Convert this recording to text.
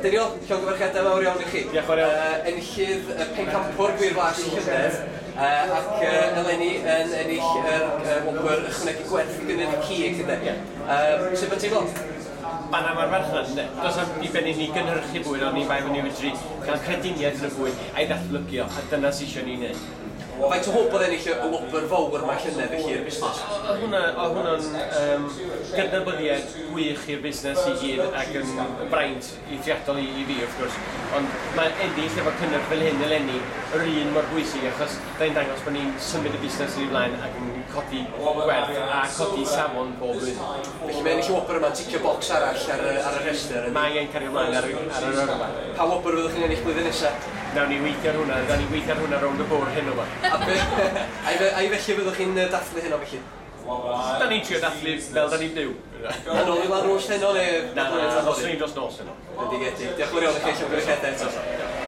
Daniel, llongyfarchiadau mawr iawn i chi. Diolch yn fawr iawn. Enillydd y pencampwr Gwir Flas llynedd, ac eleni yn ennill yr wobr ychwanegu gwerth i gynnydd cig, ynde? Ie. Sut mae'n teimlo? Banna mae'r farchnad, ynde? Does na'm diben i ni gynhyrchu bwyd oni bai fod ni medru cael crediniaeth yn y bwyd a'i ddatblygu o, a dyna sy isio ni wneud. Faint o hwb oedd ennill y wobr fawr 'ma llynedd felly i'r busnes? Oedd hwnna, oedd hwnna'n yym gydnabyddiaeth gwych i'r busnes i gyd ac yn fraint eithriadol i i fi wrth gwrs, ond mae ennill efo cynnyrch fel hyn eleni yr un mor bwysig achos da ni'n dangos bod ni'n symud y busnes yn ei flaen ac yn codi gwerth a codi safon bob blwyddyn. Felly mae ennill y wobr yma'n ticio bocs arall ar y ar y rhestr yndi? Mae e'n cario mlaen ar y ar yr yrfa. Pa wobr fyddwch chi'n ennill blwyddyn nesa? Nawn ni weithio ar hwnna, da ni'n gweithio ar hwnna rownd y bwrdd heno 'ma. A be- ai fe- ai felly fyddwch chi'n dathlu heno felly? Da ni'n trio dathlu fel da ni'n byw. Yn ôl i Lanrwst heno neu? Na, na, os ni'n dros nos heno. Bendigedig. Diolch yn fawr iawn i chi, llongyfarchiadau eto.